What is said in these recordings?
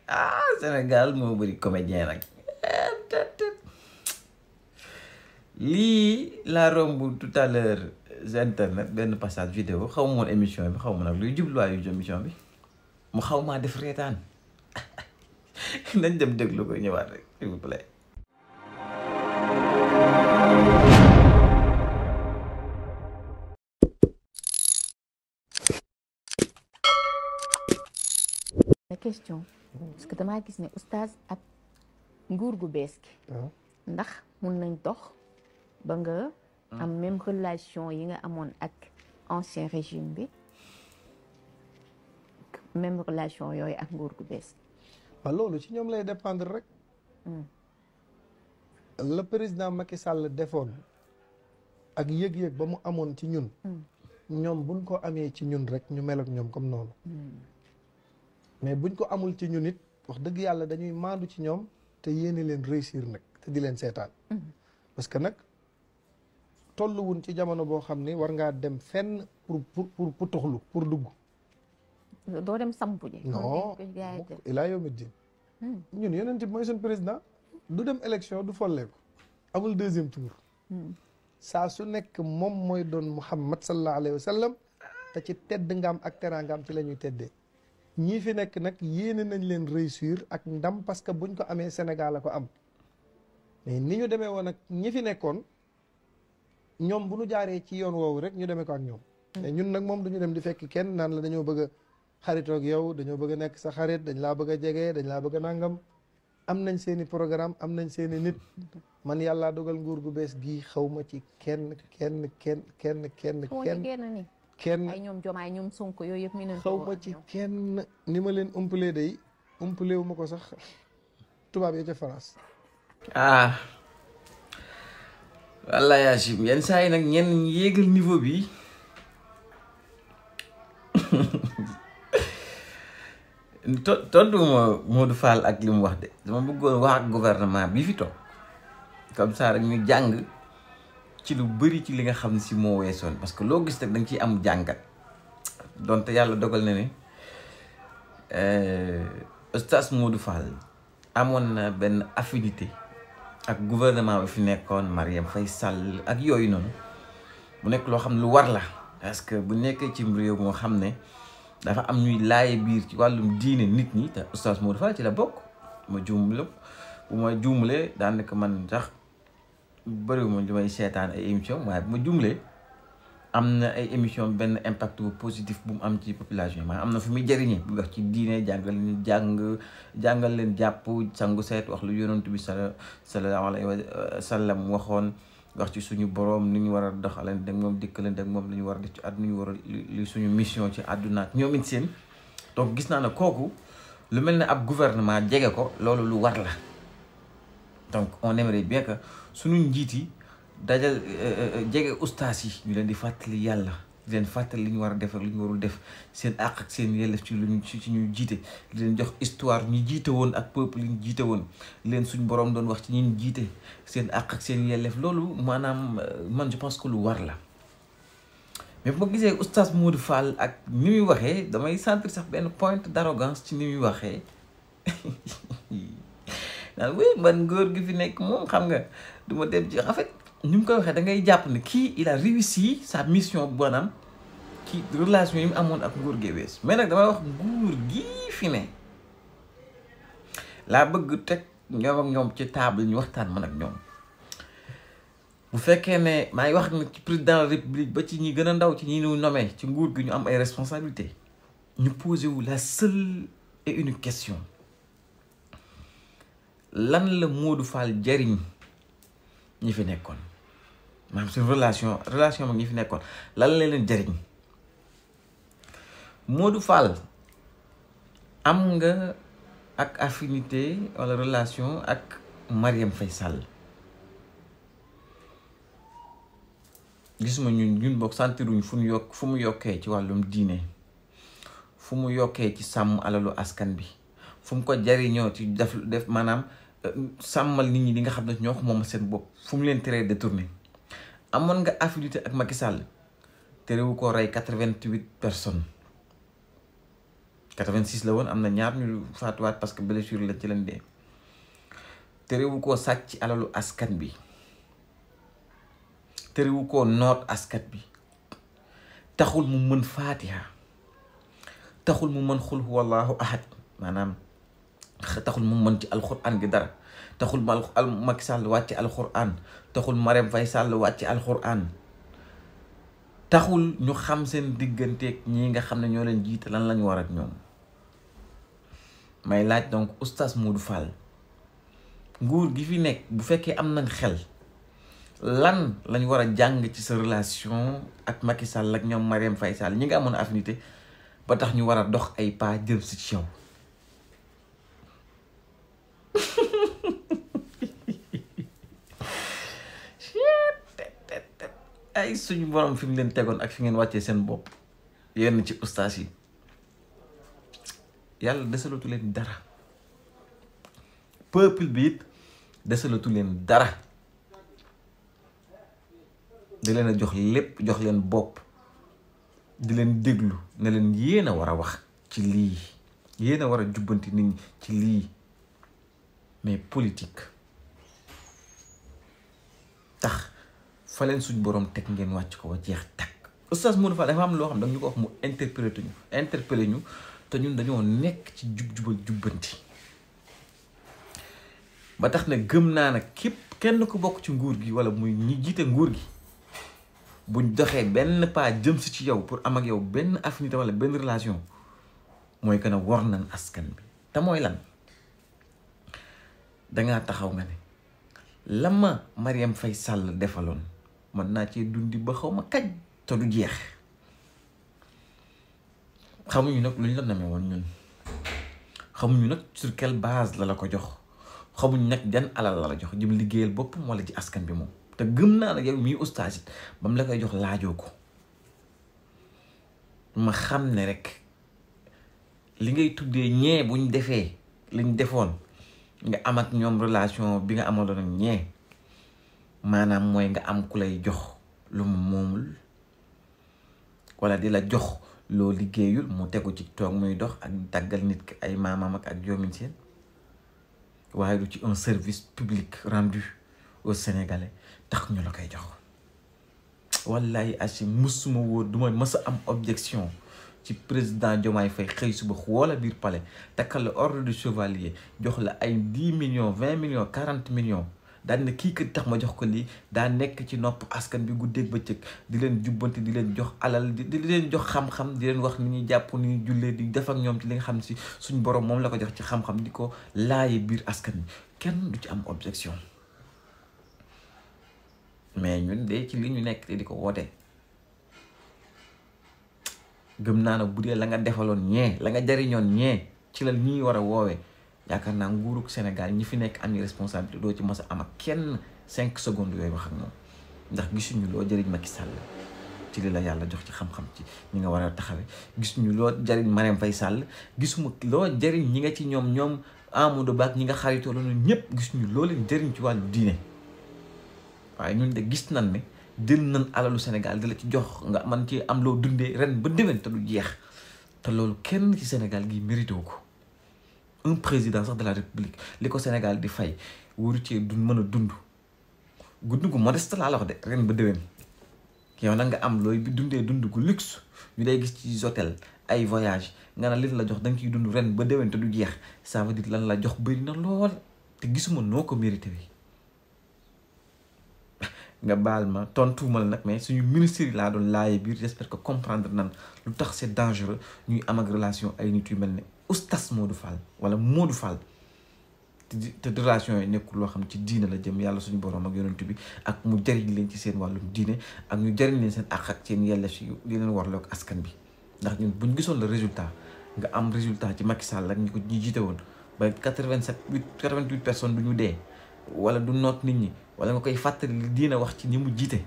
ah Sénégal moo bëri comédien nag lii laa romb tout à l'heure internet benn passage vidéo xaw ma woon émission bi xaw ma nag luy jubluwaayu émission bi mu xaw maa def reetaan nañ dem déglu ko ñëwaat rek s'il vous plaît. la question parce que damaa gis ne oustaz ak nguur gu bees gi ndax mun nañ dox ba nga am même relation yi nga amoon ak ancien régime bi même relation yooyu ak nguur gu bees waaw loolu ci ñoom lay dépendre rek le président Macky Sall defoon ak yëg-yëg ba mu amoon ci ñun ñoom buñ ko amee ci ñun rek ñu mel ak ñoom comme noonu mais buñ ko amul ci ñun it wax dëgg yàlla dañuy maandu ci ñoom te yéene leen réussir nag te di leen seetaan parce que nag tolluwun ci jamono boo xam ne war ngaa dem fenn pour toxlu pour dugg doo dem sampu ji non ilaa yawmi diin ñun yonent bi mooy suñ président du dem élection du folleeku amul deuxième tour saa su nekk moom mooy doon Muhammad sallallahu alayhi wa sallam te ci tedd ngaam ak teraangaam ci la ñuy teddee ñii fi nekk nag yéene nañ leen réussir ak ndam parce que buñ ko amee Sénégal la ko am mais ni ñu demee woon ak ñi fi nekkoon ñoom bu ñu jaaree ci yoon woowu rek ñu demee ko ak ñoom mais ñun nag moom duñu dem di fekk kenn naan la dañoo bëgg a xaritoo ak yow dañoo bëgg a nekk sa xarit dañ laa bëgg a jege dañ laa bëgg a nangam am nañ seeni programme am nañ seeni nit man yàllaa dogal nguur gu bees gii xaw ma ci kenn ay ñoom Jomaay ñoom Sonko yooyu yëpp mi nañ xaw ma ci kenn ni ma leen umpalee day umpalee wu ma ko sax tubaab yi ca France ah walla Yachim yenn saa yi nag ñenn yéegal niveau bi tontu ma Modou Fall ak li mu wax de dama bëggoon wax ak gouvernement bi fi toog comme ça rek ñu jàng ci lu bëri ci li nga xam ne si moo weesoon parce que loo gis rek da nga ciy am jàngat donte yàlla dogal na ne Oustaz Modou Fall amoon na benn affinité ak gouvernement bi fi nekkoon Marième Faye Sall ak yooyu noonu mu nekk loo xam ne lu war la parce que bu nekkee ci réew moo xam ne dafa am ñuy laaye biir ci wàllum diine nit ñi te Oustaz Modou Fall ci la bokk ma juumle bu ma juumlee daanaka man sax bëriwuma li may seetaan ay émission waaye bu ma juumlee am na ay émission benn impact bu positif bu mu am ci population yi maanaam am na fu muy jëriñee bu wax ci diine jàngal leen jàngal leen jàpp sangu seet wax lu yonent bi sallallahu alayhi wa sallam waxoon wax ci suñu boroom ni ñu war a doxaleen ak moom dikkaleen ak moom li ñu war a def ci àdduna ñu war a li suñu mission ci àdduna ak ñoom it seen donc gis naa ne kooku lu mel ne ab gouvernement jege ko loolu lu war la donc on aimerait bien que suñu njiit yi dajal jege ustaas yi ñu leen di fàttali yàlla di leen fàttali li ñu war a def ak li ñu warul def seen àq ak seen yelleef ci luñ ci ñu jiite di leen jox histoire ñu jiite woon ak peuple yi ñu jiite woon leen suñ borom doon wax ci ñun jiite seen àq ak seen yelleef loolu maanaam man je pense que lu war la mais bu ma gisee oustaz Modou Fall ak ni muy waxee damay sentir sax benn point d'arrogance ci ni muy waxee naan oui man góor gi fi nekk moom xam nga du ma dem ci en fait ni mu koy waxee da ngay jàpp ne kii il a réussi sa mission maanaam ci relation yi mu amoon ak nguur gi wees mais nag damay wax nguur gii fi ne laa bëgg teg ñoom ak ñoom ci table ñu waxtaan man ak ñoom bu fekkee ne maa ngi wax nag ci président de la république ba ci ñi gën a ndaw ci ñi ñu nommé ci nguur gi ñu am ay responsabilités ñu posé wu la seule et unique question lan la Modou Fall jariñ ñi fi nekkoon maanaam seen relation mag ñi fi nekkoon lan la leen jariñ Modou Fall am nga ak affinité wala relation ak Marième Faye Sall gisuma ñun bokk sentiruñ fu mu yokkee ci wàllum diine fu mu yokkee ci sàmm alalu askan bi fu mu ko jariñoo ci def maanaam sàmmal nit ñi li nga xam ne ñoo ko moom seen bopp fu mu leen teree détourné amoon nga affinité ak Macky Sall terewu ko rey 88 personnes 86 la woon am na ñaar ñu faatuwaat parce que blessure la ci leen dee terewu koo sàcc alalu askan bi terewu koo noot askan bi taxul mu mën faatiha taxul mu mën xul huwallahu ahad maanaam taxul mu mën ci alxuraan gi dara taxul Macky Sall wàcce alxuraan taxul Marème Faye Sall wàcce alxuraan taxul ñu xam seen digganteeg ñii nga xam ne ñoo leen jiite lan lañu war ak ñoom may laaj donc oustaz Modou Fall nguur gi fi nekk bu fekkee am nañ xel lan lañ war a jàng ci sa relation ak Macky Sall ak ñoom Marème Faye Sall ñi nga amoon affinité ba tax ñu war a dox ay pas jëm si ci yow ay suñu borom fi mu leen tegoon ak fi ngeen wàccee seen bopp yenn ci ustaas yi yàlla desalatu leen dara peuple bi it desalatu leen dara di leen a jox lépp jox leen bopp di leen déglu ne leen yéen a war a wax ci lii yéen a war a jubbanti nit ñi ci lii mais politique tax fa leen suñ borom teg ngeen wàcc ko ba jeex takk oustaz Modou Fall dafa am loo xam ne ñu ko wax mu interpellé ñu te ñun dañoo nekk ci jub-jubal jubbanti ba tax ne gëm naa nag képp kenn ku bokk ci nguur gi wala muy ñi jiite nguur gi buñ doxee benn pas jëm si ci yow pour am ak yow benn affinité wala benn relation mooy que ne war nañ askan bi te mooy lan dangaa taxaw nga ne la ma Marième Faye Sall defaloon mën naa cee dundi ba xaw ma kaj te du jeex xamuñu nag lu ñu la namee woon ñun xamuñu nag sur quelle base la ko jox xamuñu nag jan alal la jox jëm liggéeyal boppam wala ci askan bi moom te gëm naa nag yow mii ustaas it ba mu la koy jox laajoo ko ma xam ne rek li ngay tuddee ñee buñ defee liñ defoon nga am ak ñoom relation bi nga amaloon ak ñee maanaam mooy nga am ku lay jox lu mu moomul wala di la jox loo liggéeyul mu tegu ci toog muy dox ak tàggal nit ki ay maamam ak joomin seen waaye du ci un service public rendu aux Sénégalais tax ñu la koy jox wallahi asi musuma wóor duma mës a am objection ci président Diomaye Faye xëy suba wala biir palais takkal la ordre du chevalier jox la ay 10 millions 20 millions 40 millions daan ne kii kat tax ma jox ko lii daa nekk ci nopp askan bi guddeeg bëccëg di leen jubbanti di leen jox alal di leen jox xam-xam di leen wax ni ñuy jàpp ni ñuy jullee di def ak ñoom ci li nga xam si suñ borom moom la ko jox ci xam-xam di ko laaye biir askan bi kenn du ci am objection mais ñun de ci li ñu nekk te di ko woote gëm naa ne bu dee la nga defaloon ñee la nga jariñoon ñee ci la ñuy war a woowee yaakaar naa nguurug Sénégal ñi fi nekk am responsabilité doo ci mos a am ak kenn 5 secondes yooyu wax ak moom ndax gisuñu loo jëriñ Macky Sall ci li la yàlla jox ci xam-xam ci ñi nga war a taxawee gisuñu loo jëriñ Marème Faye Sall gisuma loo jëriñ ñi nga ci ñoom Amadou Ba ñi nga xaritoo loolu ñëpp gisuñu loo leen jëriñ ci wàllu diine waaye ñun de gis nañ ne jël nañ alalu Sénégal di la ci jox nga man ci am loo dundee ren ba déwén te du jeex te loolu kenn ci Sénégal gi mérité ko un président sax de la République li ko Sénégal di fay waru cee du mën a dund gu modeste laa la wax de ren ba déwén yow nag nga am looy bi dundee dund gu luxe ñu day gis ci hôtel ay voyage nga ne li la jox da nga ciy dund ren ba déwén te du jeex ça veut dire lan la jox bëri na lool te gisuma noo ko mérité bi nga baal ma tontuuma la nag mais suñu ministère yi laa doon laaye biir j'espère que comprendre nan lu tax c'est dangereux ñuy am ak relation ay nit yu mel ne oustaz Modou Fall wala Modou Fall te relation yi nekkul loo xam ci diine la jëm yàlla suñu borom ak yonent bi ak mu jëriñ leen ci seen wàllum diine ak ñu jëriñ leen seen àq ak seen yelleef si di leen warloo ak askan bi ndax ñun buñ gisoon le résultat nga am résultat ci Macky Sall ak ñi ko ñi jiite woon ba 88 personnes du ñu dee wala du noot nit ñi wala nga koy fàttali li diina wax ci ni mu jiite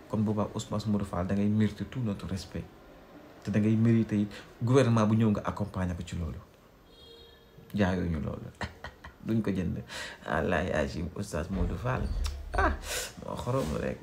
kon boobaa oustaz Modou Fall da ngay mériter tout notre respect te da ngay mériter it gouvernement bu ñëw nga accompagner ko ci loolu jaayoo ñu loolu duñ ko jënd wallahi agim oustaz Modou Fall moo xorom rek